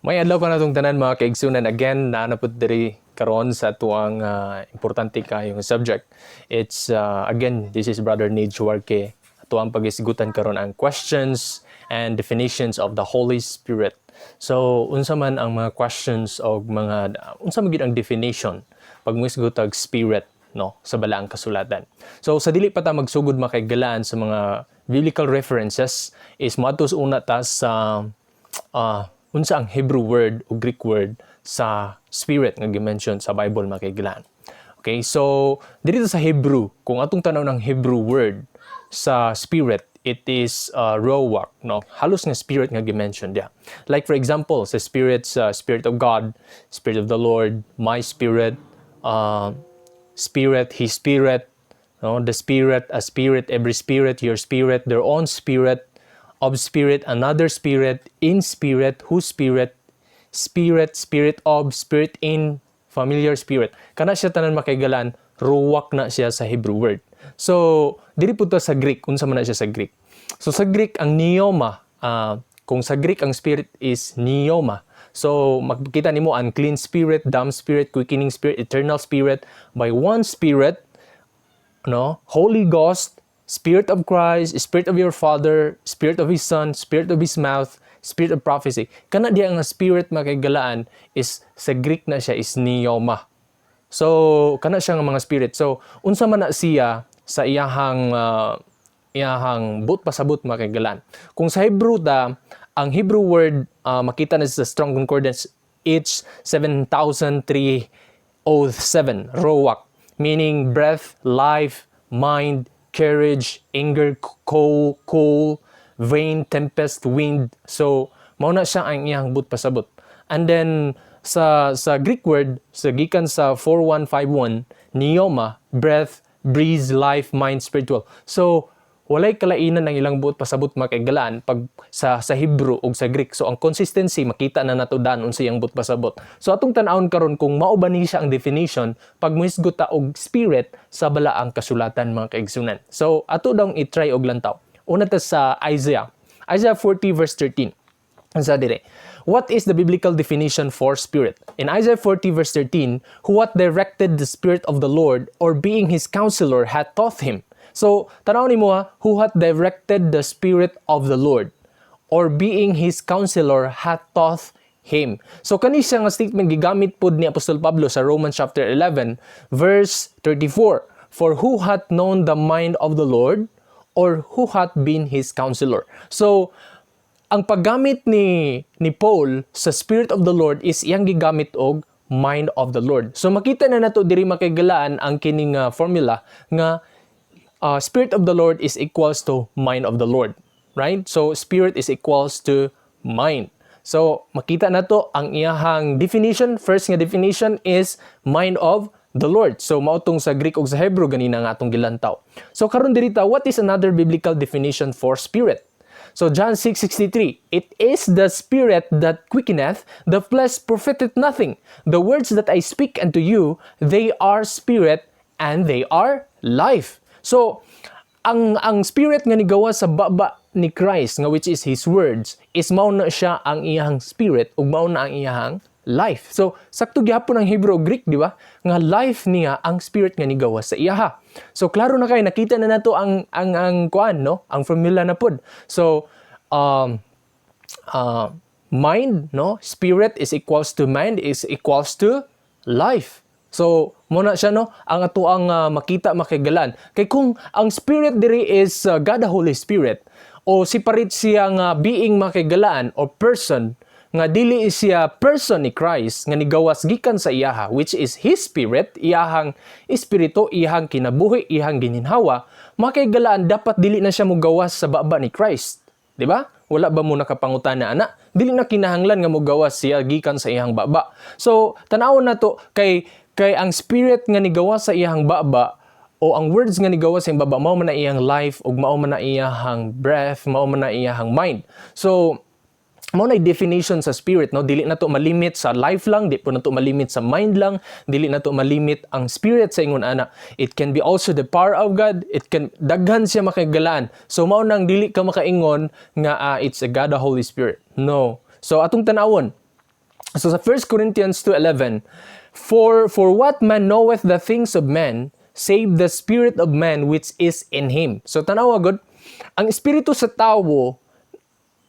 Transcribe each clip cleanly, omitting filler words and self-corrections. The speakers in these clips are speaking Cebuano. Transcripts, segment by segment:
Maayong adlaw kanatong tanan, mga kaigsunan. Again, naa na pud diri karon sa atuang importante kayong subject. It's again, this is Brother Nij Huarque. Atuang pagisgutan karon ang questions and definitions of the Holy Spirit. So, unsa man ang mga questions o mga unsa man gyud ang definition pag moisgot og spirit, no, sa Balaang Kasulatan? So sa dili pa ta magsugod, makaigalaan, sa mga biblical references is moadto una ta sa unsa ang Hebrew word o Greek word sa spirit nga gi-mention sa Bible, mga kaigalaan. Okay, so dito sa Hebrew, kung atong tanaw ng Hebrew word sa spirit, it is ruach, no? Halos nga spirit nga gi-mention diya. Like for example, sa spirit, sa spirit of God, spirit of the Lord, my spirit, spirit, his spirit, no? The spirit, a spirit, every spirit, your spirit, their own spirit, of spirit, another spirit, in spirit, whose spirit, spirit, spirit of, spirit in, familiar spirit. Kana siya tanan, makaigalan, ruach na siya sa Hebrew word. So, diri pud ta sa Greek, unsa man na siya sa Greek? So sa Greek, ang pneuma, kung sa Greek ang spirit is pneuma. So makita nimo unclean spirit, dumb spirit, quickening spirit, eternal spirit, by one spirit, no? Holy Ghost, Spirit of Christ, Spirit of your Father, Spirit of His Son, Spirit of His mouth, Spirit of prophecy. Kana diya nga spirit, makaigalaan, is sa Greek na siya is pneuma. So kana siya nga mga spirit. So unsa man na siya sa iyahang buot pasabot, makaigalaan? Kung sa Hebrew ta, ang Hebrew word makita na sa Strong Concordance H 7307, ruach, meaning breath, life, mind, courage, anger, coal, cool, vain, tempest, wind. So, mao na siya ang iyang buot pasabot. And then sa Greek word, sa gikan sa 4151, pneuma, breath, breeze, life, mind, spiritual. So walay kalainan ng ilang buot pasabot, makaigalaan, pag sa Hebrew ug sa Greek. So ang consistency makita na nato dan unsa iyang buot pasabot. So atong tan-awon karon kung mao ba ni siya ang definition pag mohisgot ta og spirit sa Balaang Kasulatan, mga kaigsunan. So ato dong i-try og lantaw. Una ta sa Isaiah. Isaiah 40 verse 13. Ang sa dire, what is the biblical definition for spirit? In Isaiah 40 verse 13, "Who hath directed the spirit of the Lord, or being his counselor hath taught him?" So, tanaw nimo ha, "Who hath directed the spirit of the Lord, or being his counselor hath taught him?" So kani siya nga statement gigamit pod ni Apostol Pablo sa Romans chapter 11 verse 34. "For who hath known the mind of the Lord, or who hath been his counselor?" So ang paggamit ni Paul sa Spirit of the Lord is iyang gigamit og mind of the Lord. So makita na nato diri, makaigalaan, ang kining formula nga Spirit of the Lord is equals to mind of the Lord. Right? So spirit is equals to mind. So makita nato ang iyahang definition, first nga definition is mind of the Lord. So mao tong sa Greek ug sa Hebrew ganina nga atong gilantaw. So karon diri ta, what is another biblical definition for spirit? So John 6:63, "It is the spirit that quickeneth, the flesh profiteth nothing. The words that I speak unto you, they are spirit and they are life." So ang spirit nga nigawa sa baba ni Christ nga which is his words is mao na siya ang iyang spirit ug mao na ang iyang life. So sakto gyapon ang Hebrew ug Greek, di ba? Nga life niya ang spirit nga nigawa sa iyaha. So klaro na kay nakita na nato ang kuan, no? Ang formula na pud. So mind, no? Spirit is equals to mind is equals to life. So, mao na siya, no, ang atoang makita, makigalan. Kay kung ang spirit diri is God the Holy Spirit o separate siya nga being, makigalaan, o person nga dili siya person ni Christ nga nigawas gikan sa iyaha, which is his spirit, iyahang espiritu, iyahang kinabuhi, iyahang gininhawa, makigalaan, dapat dili na siya mogawas sa baba ni Christ. Di ba? Wala ba mo nakapangutana ana? Dili na kinahanglan nga mogawas siya gikan sa iyang baba. So, tan-awon nato kay ang spirit nga nigawas sa iyang baba o ang words nga nigawas sa iyang baba, mao man na iyang life ug mao man na iyang breath, mao man na iyang mind. So, mao na definition sa spirit, no? Dili na to malimit sa life lang, di po na to malimit sa mind lang, dili na to malimit ang spirit sa ingon ana. It can be also the power of God, it can daghan siya, makagalaan. So mao nang dili ka makaingon nga it's a God the Holy Spirit, no? So atong tan-awon So sa 1 Corinthians 2:11, For what man knoweth the things of man, save the spirit of man which is in him?" So tanawa gud, ang espiritu sa tawo,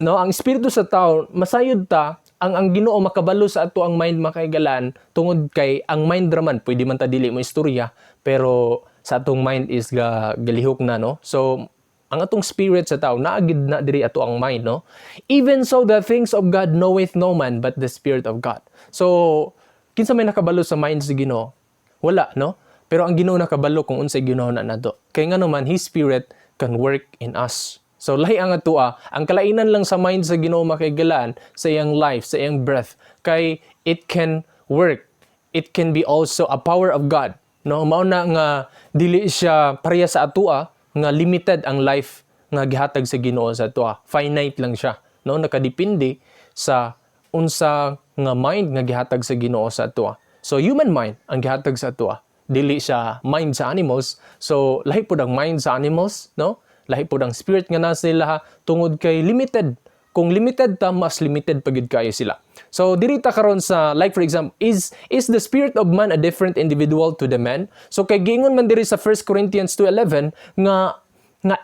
no, ang espiritu sa tao, masayod ta ang Ginoo makabalo sa ato ang mind, makaigalan, tungod kay ang mind raman pwede man ta dili mo istorya, pero sa atong mind is ga galihok na, no? So ang atong spirit sa tao naa gid na diri ato ang mind, no? "Even so the things of God knoweth no man but the spirit of God." So kinsa may nakabalo sa mind sa Ginoo? Wala, no? Pero ang Ginoo nakabalo kung unsay Ginoo na nato, kay ngano man His spirit can work in us. So lahi ang atoa, ang kalainan lang sa mind sa Ginoo, makaigalan, sa iyang life, sa iyang breath, kay it can work. It can be also a power of God. No, mao na nga dili siya pareha sa atoa nga limited ang life nga gihatag sa Ginoo sa atoa. Finite lang siya, no? Nakadepende sa unsa nga mind nga gihatag sa Ginoo sa atoa. So human mind ang gihatag sa atoa. Dili siya mind sa animals. So lahi pud ang mind sa animals, no? Lahi pud ang spirit nga nasa sila tungod kay limited. Kung limited ta, mas limited pa gyud kayo sila. So diri ta karon sa, like for example, is the spirit of man a different individual to the man? So kay giingon man diri sa 1 Corinthians 2:11 nga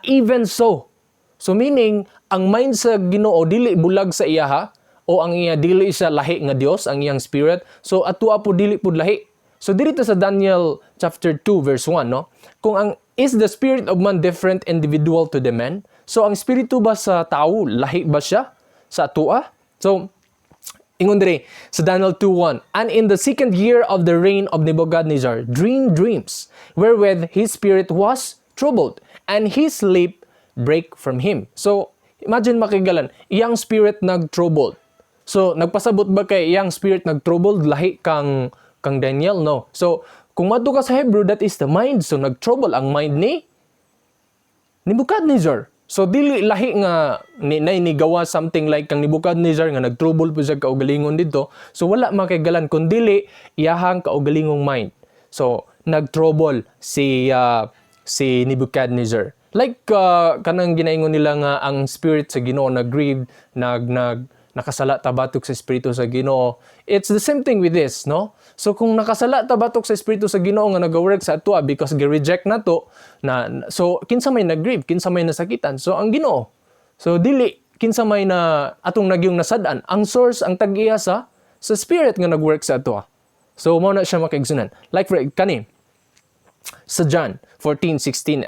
"even so." So meaning ang mind sa Ginoo dili bulag sa iyaha o ang iya dili siya lahi nga Dios ang iyang spirit. So atua po dili pud lahi. So diri ta sa Daniel chapter 2 verse 1, no? Kung ang "Is the spirit of man different individual to the man?" So ang espiritu ba sa tao, lahi ba siya sa atua? So ingon diri sa Daniel 2:1, "And in the second year of the reign of Nebuchadnezzar dreamed dreams, wherewith his spirit was troubled, and his sleep break from him." So imagine, makigalan, iyang spirit nag-troubled. So nagpasabot ba kay iyang spirit nag-troubled lahi kang Daniel? No. So kung madto ka sa Hebrew, that is the mind. So nag-trouble ang mind ni Nebuchadnezzar. So dili lahi nga ni nay ni gawa something like kang Nebuchadnezzar nga nag-trouble po siya kaugalingon dito. So wala makaigalan kun dili iyahang kaugalingong mind. So nag-trouble si Nebuchadnezzar. Like kanang ginaingon nila nga ang spirit sa Ginoo nag-grieve, nag nag nakasala ta batok sa espiritu sa Ginoo. It's the same thing with this, no? So kung nakasala ta batok sa espiritu sa Ginoo nga nag-work sa atua because gi-reject na to na, so kinsa may nag-grieve, kinsa may nasakitan? So ang Ginoo. So dili kinsa may na atong nagyong nasad-an, ang source, ang tag-iya sa spirit nga nag-work sa atoa. So mao na siya, makaigsunan. Like for kani sa John 14, 16,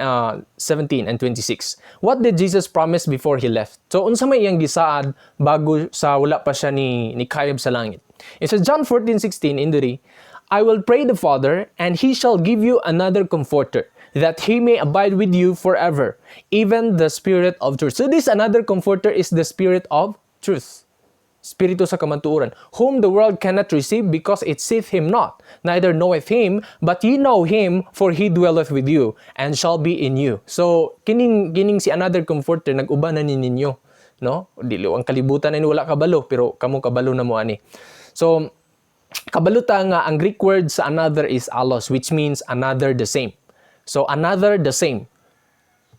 17, and 26. What did Jesus promise before He left? So, unsa may iyang gisaad bago sa wala pa siya ni kayab sa langit? In sa John 14, 16, in diri, "I will pray the Father, and He shall give you another comforter, that He may abide with you forever, even the Spirit of truth." So this another comforter is the Spirit of truth. Espiritu sa kamatuoran, "whom the world cannot receive because it seeth him not, neither knoweth him, but ye know him, for he dwelleth with you, and shall be in you." So, kining si another comforter, nag-uban na ni ninyo. No? Dili ang kalibutan ni wala kabalo, pero kamo kabalo na mo ani. So, kabalo ta nga ang Greek word sa another is allos, which means another, the same. So, another, the same.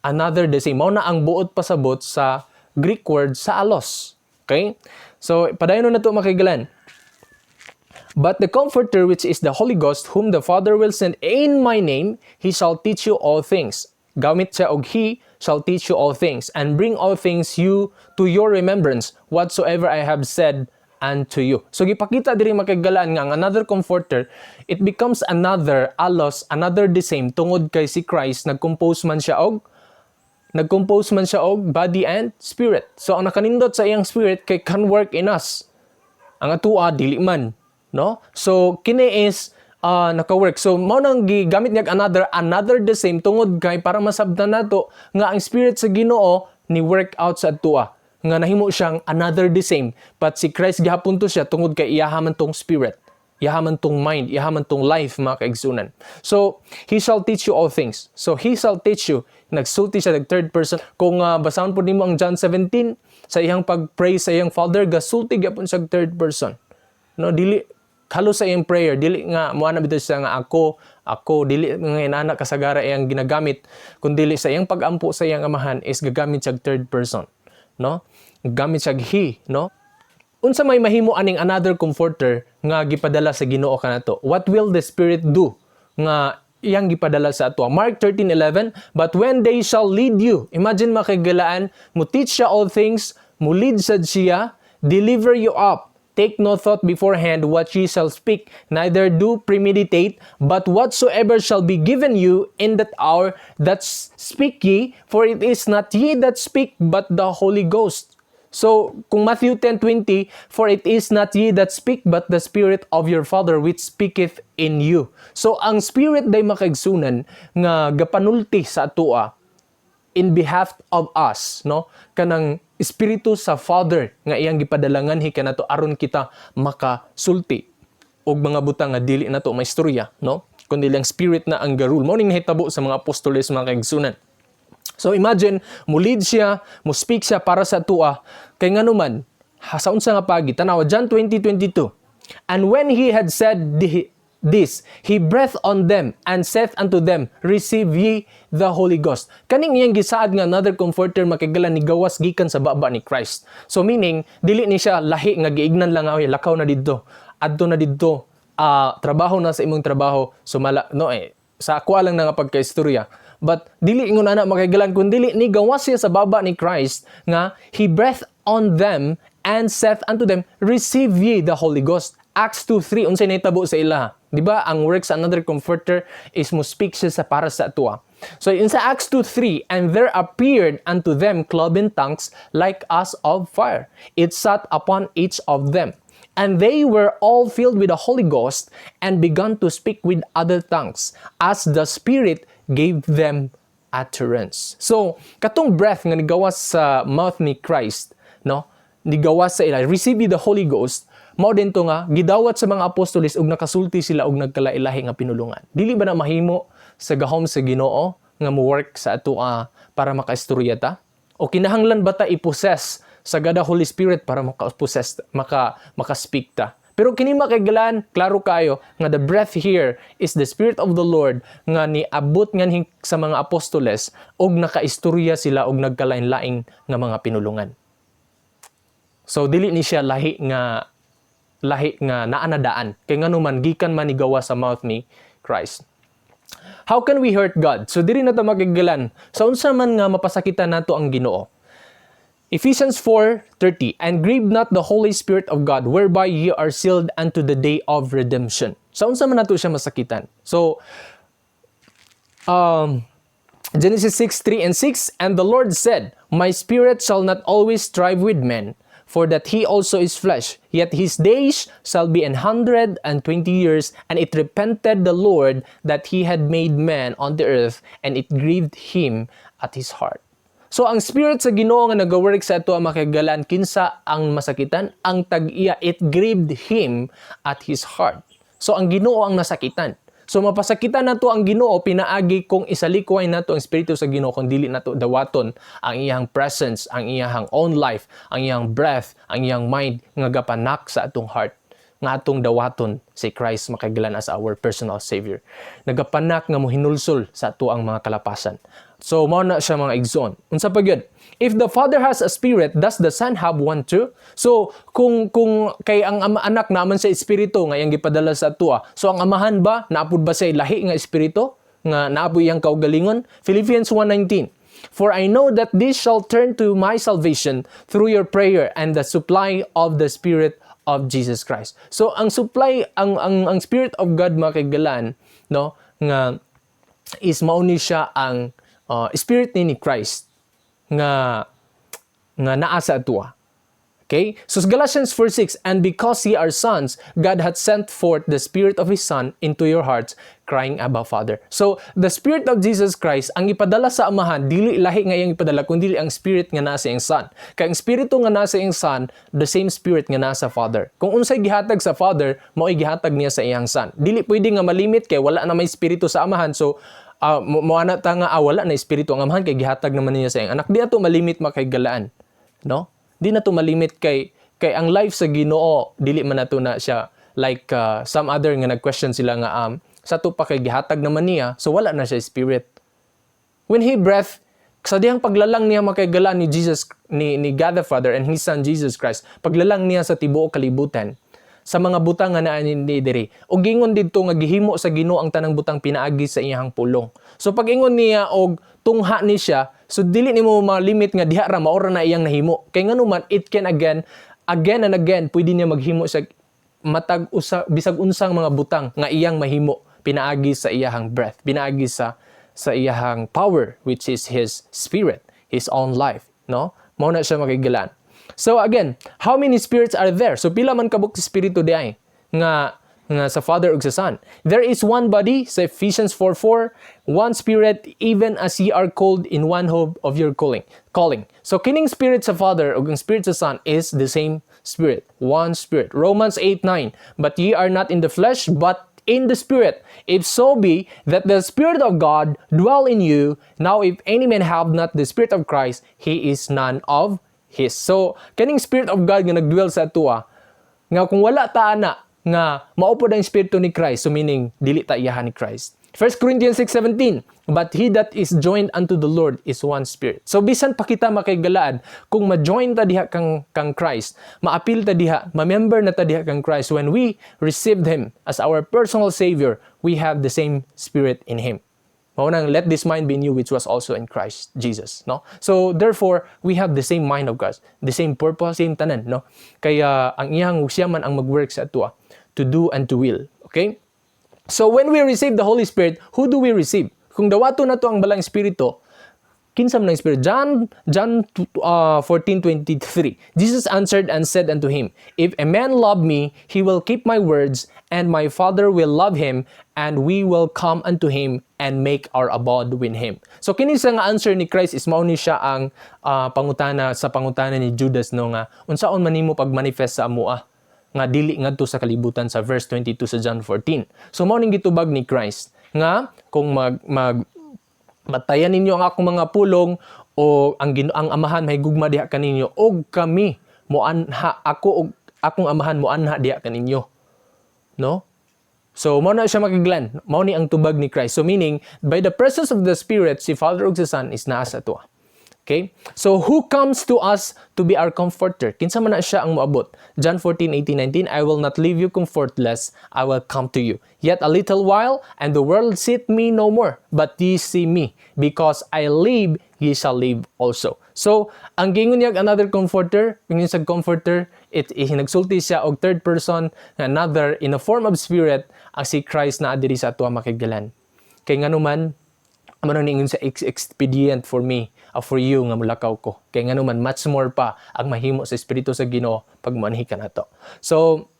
Another, the same. Mao na ang buot pasabot sa Greek word sa allos. Okay? So, padayon na to, makigalan. "But the Comforter, which is the Holy Ghost, whom the Father will send in my name, he shall teach you all things." Gamit siya og "he", "shall teach you all things, and bring all things you to your remembrance, whatsoever I have said unto you." So gipakita diri, makigalan, nga ang another comforter, it becomes another, allos, another, the same, tungod kay si Christ nag-compose man siya og body and spirit. So ang nakanindot sa iyang spirit kay can work in us. Ang atua dili man, no? So kini is naka-work. So mao nang gigamit niya another, another, the same, tungod kay para masabtan nato nga ang spirit sa Ginoo ni work out sa atua nga nahimo siyang another, the same, but si Christ gihapon to siya tungod kay iyaha man tong spirit, iyaha man tong mind, iyaha man tong life, mga kaigsunan. So, "He shall teach you all things." So, "He shall teach you." Nagsulti siya, nag third person. Kung basahon po nimo ang John 17, sa iyang pag-pray sa iyang Father, gasulti gyapon siya third person. No, dili halos sa iyang prayer, dili nga mo na bitaw siya nga ako, ako, dili nga inana kasagara iyang ginagamit, kundi sa iyang pag-ampo sa iyang Amahan is gagamit siya third person, no? Gamit siya "he", no? Unsa may mahimo aning another comforter nga gipadala sa Ginoo kanato? What will the Spirit do nga iyang gipadala sa ato? Mark 13:11, "But when they shall lead you," imagine, makahigalaan, mo teach siya all things, mo lead sad siya, "deliver you up, take no thought beforehand what ye shall speak, neither do premeditate, but whatsoever shall be given you in that hour, that speak ye, for it is not ye that speak, but the Holy Ghost." So, kung Matthew 10:20, "For it is not ye that speak, but the Spirit of your Father which speaketh in you." So, ang Spirit day, makaigsunan, nga gapanulti sa atoa in behalf of us, no? Kanang espiritu sa Father nga iyang gipadalangan hi kanato aron kita makasulti og mga butang nga dili nato maistorya, no? Kundi lang Spirit na ang garul. Mao ning nahitabo sa mga apostoles, mga kaigsunan. So imagine, mo lead siya, mo speak siya para sa atoa, kay nganuman, sa unsa nga pagi, tanawa John 20:22. "And when he had said this, he breathed on them and saith unto them, 'Receive ye the Holy Ghost.'" Kaning iyang gisaad nga another comforter, makigala, ni gawas gikan sa baba ni Christ. So meaning, dili ni siya lahi nga giignan lang nga, "Oy, lakaw na didto. Adto na didto. Ah, trabaho na sa imong trabaho." Sumala, no eh, sa ako lang na nga pagkaistorya. But dili ingon ana, makahigalan, kun dili ni gawas siya sa baba ni Christ nga he breathed on them and saith unto them, "Receive ye the Holy Ghost." Acts 2:3, unsay nahitabo sa ila? Di ba? Ang work sa another comforter is mo speak siya sa para sa atoa. So in sa Acts 2:3, "And there appeared unto them cloven tongues like as of fire. It sat upon each of them. And they were all filled with the Holy Ghost and began to speak with other tongues as the Spirit gave them utterance." So, katong breath nga nigawas sa mouth ni Christ, no? Nigawas sa ila, "Receive ye the Holy Ghost," mao din to nga gidawat sa mga apostoles ug nakasulti sila og nagkalailahi nga pinulungan. Dili ba na mahimo sa gahom sa Ginoo nga mo work sa atoa para makaistorya ta? O kinahanglan ba ta i-possess sa God the Holy Spirit para maka-possess, maka-speak ta? Pero kini, makaigalan, klaro kayo nga the breath here is the Spirit of the Lord nga niabot nganhi sa mga apostoles og nakaistorya sila og nagkalain-laing nga mga pinulungan. So dili ni siya lahi nga naa na daan kay ngano man gikan man ni gawas sa mouth ni Christ. How can we hurt God? So diri na ta, magigalan. Sa unsa man nga mapasakitan nato ang Ginoo? Ephesians 4:30, "And grieve not the Holy Spirit of God, whereby ye are sealed unto the day of redemption." Sa unsa man nato siya masakitan? So Genesis 6:3 and 6, "And the Lord said, 'My Spirit shall not always strive with men, for that he also is flesh. Yet his days shall be 120 years.' And it repented the Lord that he had made man on the earth, and it grieved him at his heart." So ang Spirit sa Ginoo nga nagawork sa ato, makagalan, kinsa ang masakitan? Ang tag-iya. It grieved him at his heart. So ang Ginoo ang nasakitan. So mapasakitan nato ang Ginoo pinaagi kung isalikway nato ang espiritu sa Ginoo, kung dili nato dawaton ang iyang presence, ang iyang own life, ang iyang breath, ang iyang mind nga gapanak sa atong heart nga atong dawaton si Christ, makaigalan, as our personal Savior. Nagapanak nga mohinulsol sa ato ang mga kalapasan. So mao na siya, mga igsoon. Unsa pa gyud? If the Father has a spirit, does the Son have one too? So kung kay ang ama, anak naman sa espiritu nga iyang gipadala sa atoa. So ang amahan ba naapod ba sa lahi nga espiritu nga naapoy iyang kaugalingon? Philippians 1:19. "For I know that this shall turn to my salvation through your prayer and the supply of the Spirit of Jesus Christ." So ang supply, ang Spirit of God, makigalan, no, nga is mao ni siya ang spirit ni Christ nga naa sa atoa. Okay? So Galatians 4:6, "And because ye are sons, God hath sent forth the Spirit of His Son into your hearts, crying, 'Abba, Father.'" So, the Spirit of Jesus Christ, ang ipadala sa Amahan, dili lahi nga iyang ipadala, kundi ang Spirit nga nasa iyang Son. Kay ang Espiritu nga nasa iyang Son, the same Spirit nga nasa Father. Kung unsay gihatag sa Father, mao'y gihatag niya sa iyang Son. Dili pwede nga malimit kay wala na may Espiritu sa Amahan. So, mo ana ta nga wala na espiritu ang Amahan kay gihatag naman niya sa iyang anak. Di ato malimit, makaigalaan, no? Di na to malimit kay ang life sa Ginoo dili man nato na siya like some other nga nag-question sila nga sa to pa kay gihatag naman niya, so wala na siya spirit. When he breath Sa dihang paglalang niya, makaigalaan, ni Jesus ni God the Father and His Son Jesus Christ, paglalang niya sa tibuok kalibutan sa mga butang nga naa ni diri. Og gingon didto nga gihimo sa Ginoo ang tanang butang pinaagi sa iyang pulong. So pag-ingon niya og tungha ni siya, so dili nimo malimit nga diha ra mao ra na iyang nahimo. Kay ngano man, it can again, again and again, pwede niya maghimo sa matag usa, bisag unsang mga butang nga iyang mahimo pinaagi sa iyahang breath, pinaagi sa iyahang power, which is His spirit, His own life, no? Mao na siya, makaigalaan. So again, how many spirits are there? So pila man kabuk espiritu diay nga sa Father ug sa Son? There is one body sa Ephesians 4:4, one spirit, even as ye are called in one hope of your calling. Calling. So kining spirit sa Father ug ang spirit sa Son is the same spirit, one spirit. Romans 8:9, "But ye are not in the flesh, but in the spirit, if so be that the Spirit of God dwell in you. Now if any man have not the Spirit of Christ, he is none of his." So, kaning Spirit of God nga nagdwell sa atoa, nga kung wala ta ana nga mao pod ang Espiritu ni Christ, so meaning dili ta iyahan ni Christ. 1 Corinthians 6:17, "But he that is joined unto the Lord is one spirit." So bisan pa kita, makaigalaan, kung ma-join ta diha kang Christ, maapil ta diha, ma-member na ta diha kang Christ, when we received Him as our personal Savior, we have the same spirit in Him. Mao nang "Let this mind be in you which was also in Christ Jesus," no? So therefore, we have the same mind of God, the same purpose, same tanan, no? Kaya ang iyang siya man ang mag-work sa atoa to do and to will, okay? So when we receive the Holy Spirit, who do we receive? Kung dawato nato ang Balaang Espiritu, kinsa man ang Spirit? John 14:23. Jesus answered and said unto him, "If a man love me, he will keep my words, and my Father will love him, and we will come unto him and make our abode with him." So kini sa nga answer ni Christ is mao ni siya ang pangutana sa pangutana ni Judas, no, nga unsaon man nimo pag-manifest sa amoa nga dili ngadto sa kalibutan sa verse 22 sa John 14. So mao ning gitubag ni Christ nga kung mag mag batayan ninyo ang akong mga pulong o ang Amahan mahigugma diha kaninyo og kami moanha, ako og akong Amahan moanha diha kaninyo, no? So mao na siya, makiglan, mao ni ang tubag ni Christ. So meaning, by the presence of the Spirit, si Father ug si Son is naa sa atoa. Okay? So who comes to us to be our comforter? Kinsa man na siya ang moabot? John 14:18, 19, "I will not leave you comfortless, I will come to you. Yet a little while, and the world seeth me no more, but ye see me. Because I live, ye shall live also." So, ang gingon niya another comforter, ingon sa comforter, it nagsulti siya og third person, another in a form of spirit, ang si Christ na diri sa atoa, makigalan. Kay nganuman, amo nang niingon sa expedient for me, for you nga mulakaw ko. Kay ngano man, much more pa ang mahimo sa Espiritu sa Ginoo pag moanhi ka nato. So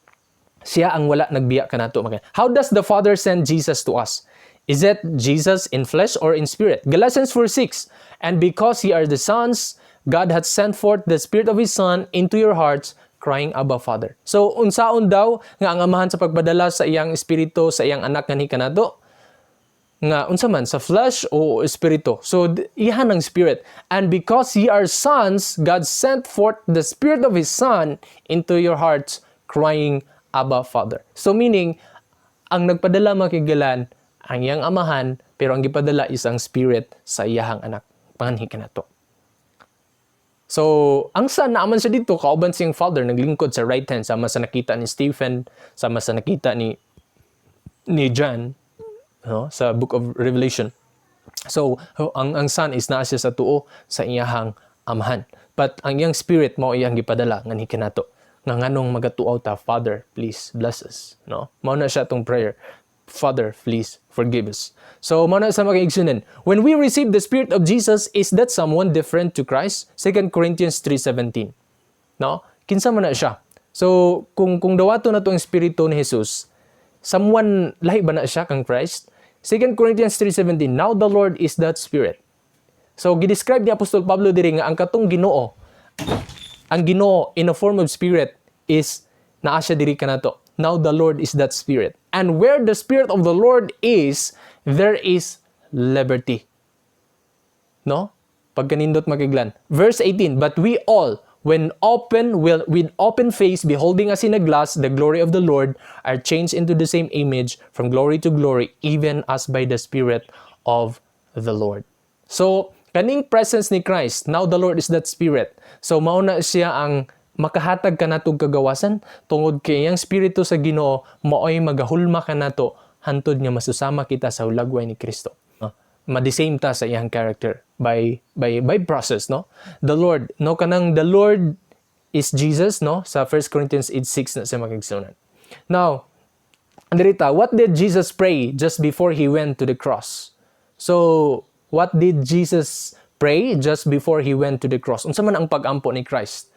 siya ang wala nagbiya kanato. How does the Father send Jesus to us? Is it Jesus in flesh or in spirit? Galatians 4:6, "And because ye are the sons, God hath sent forth the Spirit of His Son into your hearts, crying, 'Abba, Father.'" So unsaon daw nga ang Amahan sa pagpadala sa iyang Espiritu sa iyang anak nganhi kanato? Nga unsa man, sa flesh o espiritu? So iyahan ang spirit. "And because ye are sons, God sent forth the Spirit of His Son into your hearts, crying, 'Abba, Father.'" So meaning, ang nagpadala, makigalan, ang iyang Amahan, pero ang gipadala is ang Spirit sa iyahang anak panganhi kanato. So, ang Son naaman siya dito, kauban siyang Father, naglingkod sa right hand, sama sa nakita ni Stephen, sama sa nakita ni John, no, sa Book of Revelation. So, ang Son is naa siya sa tuo sa iyahang Amahan. But ang iyang Spirit mao iyang gipadala nganhi kanato. Nga nganong magatuaw ta, "Father, please bless us." No? Mao na siya atong prayer. "Father, please forgive us." So, mao na sa mga igsunan. When we receive the Spirit of Jesus, is that someone different to Christ? 2 Corinthians 3:17. No? Kinsa man na siya? So, kung dawato na to ang Espiritu ni Jesus, someone lahi ba na siya kang Christ? 2 Corinthians 3:17, "Now the Lord is that Spirit." So gidescribe ni Apostol Pablo diri nga ang katong Ginoo, ang Ginoo in a form of spirit is naa siya diri kanato. "Now the Lord is that Spirit. And where the Spirit of the Lord is, there is liberty." No? Pagkanindot, makiglan. Verse 18, "But we all, when open will with open face beholding as in a glass the glory of the Lord, are changed into the same image from glory to glory, even as by the Spirit of the Lord." So, Kaning presence ni Christ, now the Lord is that Spirit. So mao na siya ang makahatag kanatog kagawasan tungod kay ang Espiritu sa Ginoo maoy magahulma kanato hantod nga masusama kita sa hulagway ni Kristo. No? Ma-the-same ta sa iyang character by process, no? The Lord, no, kanang the Lord is Jesus, no? Sa 1 Corinthians 8:6 na sa mga kaigsuonan. Now, dirita, what did Jesus pray just before he went to the cross? So, what did Jesus pray just before he went to the cross? Unsa man ang pag-ampo ni Christ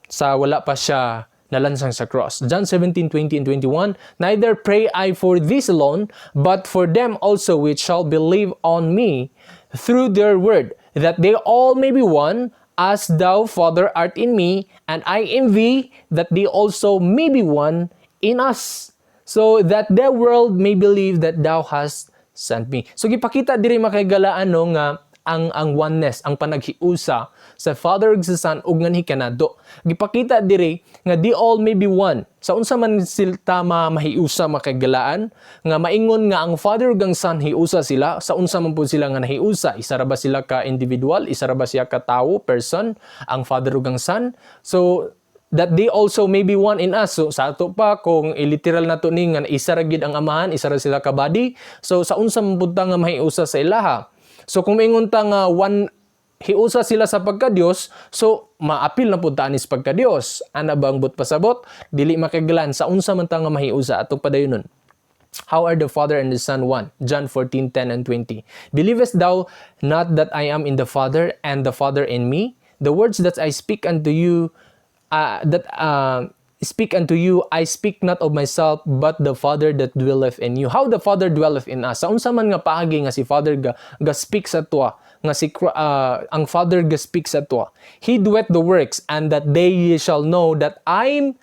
sa wala pa siya nalansang sa cross? John 17:20 and 21, "Neither pray I for this alone, but for them also which shall believe on me through their word, that they all may be one, as thou, Father, art in me, and I in thee, that they also may be one in us, so that the world may believe that thou hast sent me." So gipakita diri, makahigalaan, no, nga ang oneness, ang panaghiusa sa Father ug sa Son ug nganhi kanato. Gipakita diri nga they all may be one. Sa unsa man sila ma mahiusa, makahigalaan, nga maingon nga ang Father ug ang Son hiusa sila? Sa unsa man pud sila nga nahiusa? Isa ra ba sila ka individual? Isa ra ba siya ka tawo, person, ang Father ug ang Son? So that they also may be one in us. So sa ato pa, kung iliteral na to ni nga isa ra gid ang Amahan, isa ra sila ka body. So sa unsa man pud ta nga mahiusa sa ilaha? So kung maingon ta nga one, hiusa sila sa pagka-Dios, so maapil na pud ta ani sa pagka-Dios. Ana bang but pasabot? Dili, makahigalaan, sa unsa man ta nga mahiusa, atong padayonon. How are the Father and the Son one? John 14, 10 and 20. "Believest thou not that I am in the Father, and the Father in me? The words that I speak unto you, I speak not of myself, but the Father that dwelleth in you." How the Father dwelleth in us? Sa unsa man nga paagi nga si Father ga speak sa atoa, nga si ang Father ga speak sa atoa? "He doeth the works, and that they ye shall know that I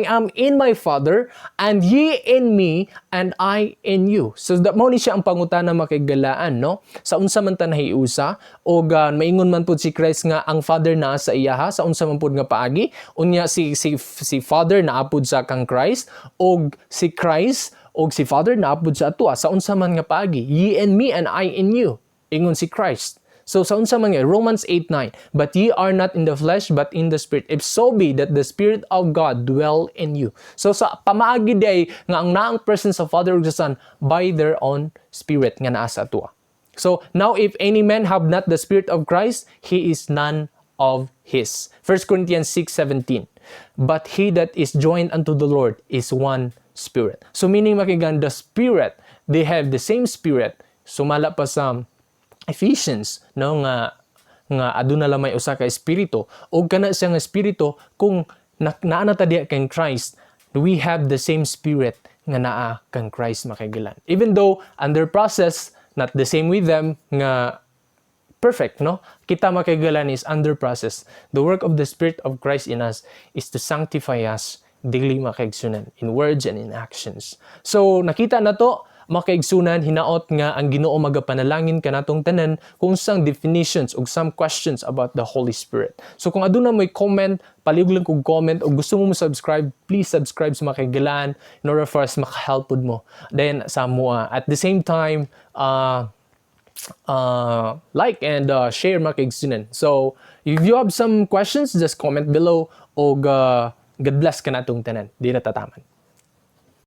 am in my Father, and ye in me, and I in you." So that mao ni siya ang pangutana, makahigalaan, no? Sa unsa man ta nahiusa og maingon man pud si Christ nga ang Father naa sa iyaha, sa unsa man pud nga paagi? Unya si Father naa pud sa kang Christ, og si Christ og si Father naa pud sa atoa, sa unsa man nga paagi? "Ye in me and I in you," ingon si Christ. So sa unsa man nga? Romans 8:9, "But ye are not in the flesh but in the Spirit, if so be that the Spirit of God dwell in you." So sa pamaagi day nga ang naang presence of Father ug sa Son by their own Spirit nga naa sa atoa. So now if any man have not the Spirit of Christ, he is none of his. 1 Corinthians 6:17, "But he that is joined unto the Lord is one spirit." So meaning, makigan, the Spirit, they have the same Spirit. Sumala pa sa Ephesians, no, nga aduna lamay usa ka espiritu, ug kana siya nga espiritu, kung naa na ta diha kang Christ, we have the same Spirit nga naa kang Christ, makahigalaan, even though under process, not the same with them nga perfect, no? Kita, makahigalaan, is under process. The work of the Spirit of Christ in us is to sanctify us daily, makaigsunan, in words and in actions. So nakita na to, makaigsunan, hinaot nga ang Ginoo magapanalangin kanatong tanan kung sang definitions ug some questions about the Holy Spirit. So kung aduna mo'y comment, palihog lang kog comment, o gusto mo mo subscribe, please subscribe sa makahigalaan in order for us makahelp pud mo. Then sa amoa. At the same time, like and share, makaigsunan. So, if you have some questions, just comment below og God bless kanatong tanan. Di na tataman.